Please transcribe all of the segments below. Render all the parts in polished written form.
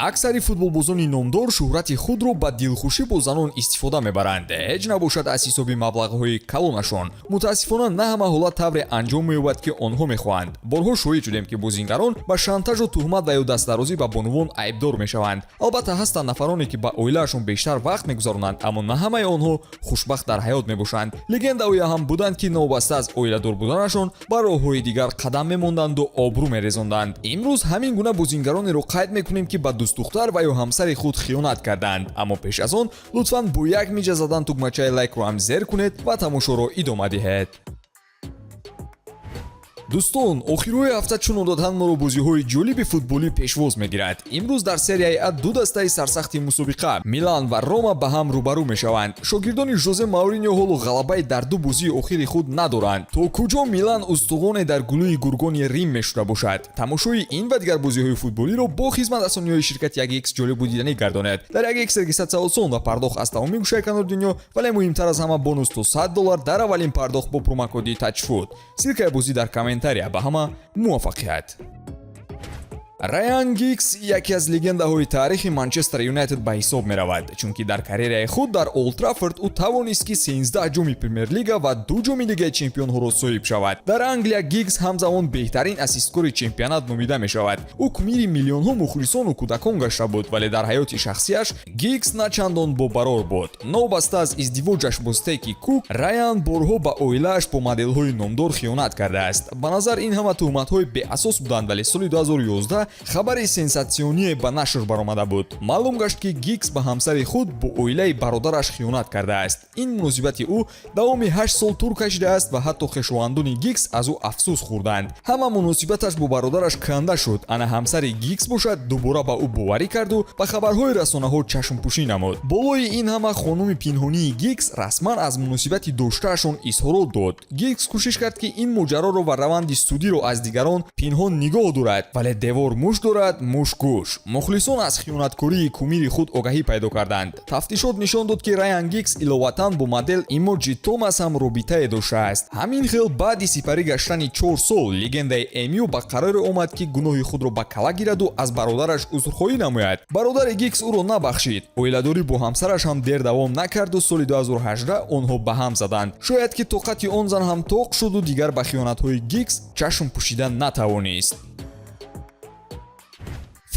Аксари футболбозони номдор шӯҳрати худро ба дилхушӣ бо занон истифода мебаранд, ҳеҷ набошад, аз ҳисоби маблағҳои калонашон. Мутаассифона, на ҳама ҳолат тавре анҷом меёбад, ки онҳо мехоҳанд. Борҳо шоҳид шудем, ки бозингарон ба шантажу туҳмат ва ё дастдарозӣ ба бонувон айбдор мешаванд. Албатта, ҳастанд нафароне, ки ба оилаашон бештар вақт мегузаронанд, аммо на ҳамаи онҳо хушбахт дар ҳаёт мебошанд. Легендаҳое ҳам буданд, ки новобаста аз оиладор буданашон, ба роҳҳои дигар қадам мемонданду обрӯ мерезонданд. Имрӯз ҳамин гуна бозингаронеро қайд мекунем, ки ба дӯстдухтар ва ё ҳамсари худ хиёнат карданд. Аммо пеш аз он лутфан бо як миҷа задан тугмачаи лайкро ҳам зер кунед ва тамошоро идома диҳед. Дӯстон, охирҳои ҳафта чун одатан моро бозиҳои ҷолиби футболӣ пешвоз мегирад. Имрӯз дар Серияи А ду дастаи сарсахти мусобиқа, Милан ва Рома, ба ҳам рӯбарӯ мешаванд. Шогирдони Жозе Мауриньо ҳоло ғалабаи дар ду бозии охири худ надоранд. То куҷо Милан устухоне дар гулӯи гургони Рим мешуда бошад? Тамошои ин ва дигар бозиҳои футболиро бо хизматрасониҳои ширкати 1x ҷолибу диданӣ гардонед. Дар 1x регистратсия осон ва пардохт аз тамоми гӯшаи канори дунё, вале муҳимтар аз ҳама, бонус то 100 доллар дар аввалин пардохт бо промокоди TAJFOOT. Ссылкаи бозӣ дар комментария. Ба ҳама муваффақият! Райан Гигс яке аз легендаҳои таърихи Манчестер Юнайтед ба ҳисоб меравад, чунки дар карьераи худ дар Олд Траффорд ӯ тавонист, ки 13 ҷоми Премер-лига ва ду ҷоми Лигаи чемпионҳоро соҳиб шавад. Дар Англия Гигс ҳамзамон беҳтарин ассисткори чемпионат номида мешавад. Ӯ кумири миллионҳо мухлисону кӯдакон гашта буд, вале дар ҳаёти шахсиаш Гигс на чандон бобарор буд. Новобаста аз издивоҷаш бо Стеки Кук, Райан борҳо ба оилааш бо моделҳои номдор хиёнат кардааст. Ба назар ин ҳама туҳматҳои беасос буданд, вале соли 2011 хабари сенсатсионие ба нашр баромада буд. Маълум гашт, ки Гигс ба ҳамсари худ бо оилаи бародараш хиёнат кардааст. Ин муносибати ӯ давоми 8 сол тӯл кашидааст ва ҳатто хешовандони Гигс аз ӯ афсӯс хӯрданд. Ҳама муносибаташ бо бародараш канда шуд. Ана ҳамсари Гигс бошад, дубора ба ӯ боварӣ карду ба хабарҳои расонаҳо чашмпӯшӣ намуд. Болои ин ҳама, хонуми пинҳонии Гигс расман аз муносибати доштаашон изҳорот дод. Гигс кӯшиш кард, ки ин моҷароро ва раванди судиро аз дигарон пинҳон нигоҳ дорад, вале девор муш дорад, муш гӯш. Мухлисон аз хиёнаткории кумири худ огаҳӣ пайдо карданд. Тафтишот нишон дод, ки Райан Гигс иловатан бо модел Имоҷи Томас ҳам робитае доштааст. Ҳамин хел, баъди сипарӣ гаштани 4 сол, легендаи МЮ ба қароре омад, ки гуноҳи худро ба кала гираду аз бародараш узрхоҳӣ намояд. Бародари Гигс ӯро набахшид. Оиладорӣ бо ҳамсараш ҳам дер давом накарду соли 2018 онҳо ба ҳам заданд. Шояд, ки тоқати он зан ҳам тоқ шуду дигар ба хиёнатҳои Гигс чашм пӯшида натавонист.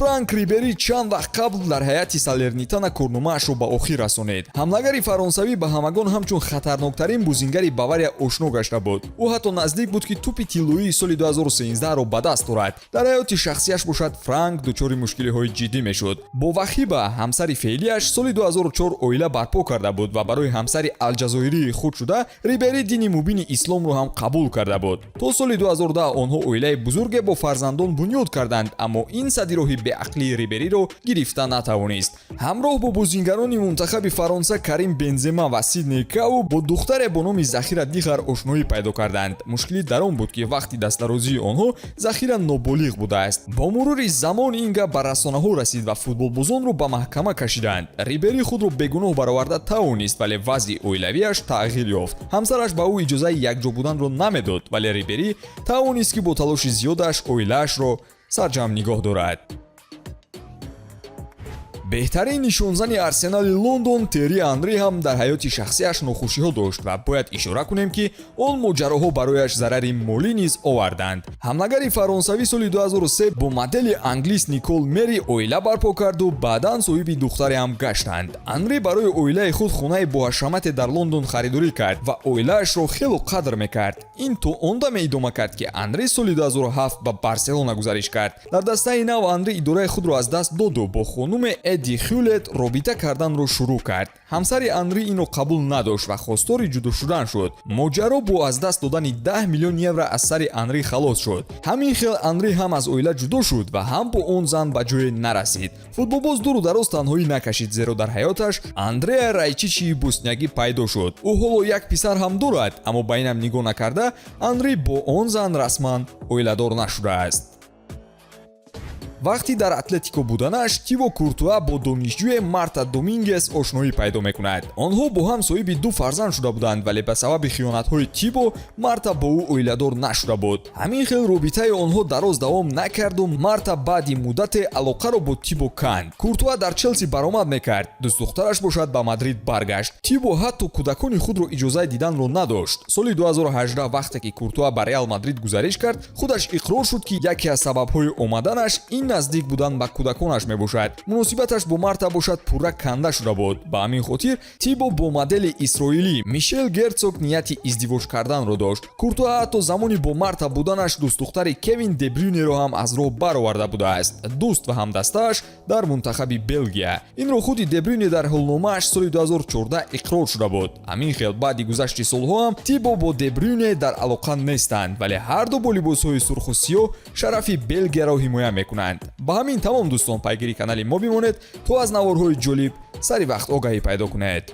Франк Рибери чанд вақт қабл дар ҳайати Салернитана корномаашро ба охир расонид. Ҳамлагари фаронсавӣ ба ҳамагон ҳамчун хатарноктарин бозингари Бавария ошно гашта буд. Ӯ ҳатто наздик буд, ки тӯпи тиллоии соли 2013-ро ба даст орад. Дар ҳаёти шахсияш бошад, Франк дучори мушкилиҳои ҷиддӣ мешуд. Бо Вахиба, ҳамсари феълияш, соли 2004 оила барпо карда буд ва барои ҳамсари алҷазоирии худ шуда, Рибери дини мубини исломро ҳам қабул карда буд. То соли 2010 онҳо оилаи бузурге бо фарзандон бунёд карданд, аммо ин садди роҳи беақлии Рибериро гирифта натавонист. Ҳамроҳ бо бозингарони мунтахаби Фаронса Карим Бензема ва Сидней Каву бо духтаре бо номи Захира Дихар ошноӣ пайдо карданд. Мушкилӣ дар он буд, ки вақти дастдарозии онҳо Захира ноболиғ будааст. Бо мурури замон ин гап ба расонаҳо расид ва футболбозонро ба маҳкама кашиданд. Рибери худро бегуноҳ бароварда тавонист, вале вазъи оилавиаш тағйир ёфт. Ҳамсараш ба ӯ иҷозаи якҷо буданро намедод, вале Рибери тавонист, ки бо талоши зиёдаш оилаашро сарҷамъ нигоҳ дорад. Беҳтарин нишонзани Арсенали Лондон Тери Анри ҳам дар ҳаёти шахсиаш нохушиҳо дошт ва бояд ишора кунем, ки он моҷароҳо барояш зарари молӣ низ оварданд. Ҳамлагари фаронсавӣ соли 2003 бо модели англис Никол Мери оила барпо карду баъдан соҳиби духтаре ҳам гаштанд. Анри барои оилаи худ хонаи боҳашамате дар Лондон харидорӣ кард ва оилаашро хело қадр мекард. Ин то он даме идома кард, ки Анри соли 2007 ба Барселона гузариш кард. Дар дастаи нав Анри идораи худро аз даст доду бо хонуме Эдди Хюлет робита карданро шурӯъ кард. Ҳамсари Анри инро қабул надошт ва хостори ҷудо шудан шуд. Моҷаро бо аз даст додани 10 миллион евро аз сари Анри халос шуд. Ҳамин хел Анри ҳам аз оила ҷудо шуд ва ҳам бо он зан ба ҷое нарасид. Футболбоз дуру дароз танҳоӣ накашид, зеро дар ҳаёташ Андреа Райчичии босниягӣ пайдо шуд. Ӯ ҳоло як писар ҳам дорад, аммо ба инам нигоҳ накарда, Анри бо он зан расман оиладор нашудааст. Вақти дар Атлетико буданаш Тибо Куртуа бо донишҷӯе Марта Домингес ошноӣ пайдо мекунад. Онҳо бо ҳам соҳиби ду фарзанд шуда буданд, вале ба сабаби хиёнатҳои Тибо Марта бо ӯ оиладор нашуда буд. Ҳамин хел робитаи онҳо дароз давом накарду Марта баъди муддате алоқаро бо Тибо канд. Куртуа дар Челси баромад мекард, дӯстдухтараш бошад, ба Мадрид баргашт. Тибо ҳатто кӯдакони худро иҷозаи диданро надошт. Соли 2018, вақте ки Куртуа ба Реал Мадрид гузариш кард, худаш иқрор шуд, ки яке аз сабабҳои омаданаш ин наздик будан ба кӯдаконаш мебошад. Муносибаташ бо Марта бошад, пурра канда шуда буд. Ба ҳамин хотир Тибо бо модели исроилӣ Мишел Герцог нияти издивоҷ карданро дошт. Куртуа ҳатто замони бо Марта буданаш дӯстдухтари Кевин Дебрюнеро ҳам аз роҳ бароварда будааст, дӯст ва ҳамдастааш дар мунтахаби Белгия. Инро худи Дебрюне дар ҳолномааш соли 2014 иқрор шуда буд. Ҳамин хел баъди гузашти солҳо ҳам Тибо бо Дебрюне дар алоқа нестанд, вале ҳарду бо либосҳои сурху сиёҳ шарафи Белгияро ҳимоя мекунанд. Ба ҳамин тамом, дӯстон. Пайгири канали мо бимонед, то аз наворҳои ҷолиб сари вақт огаҳӣ пайдо кунед.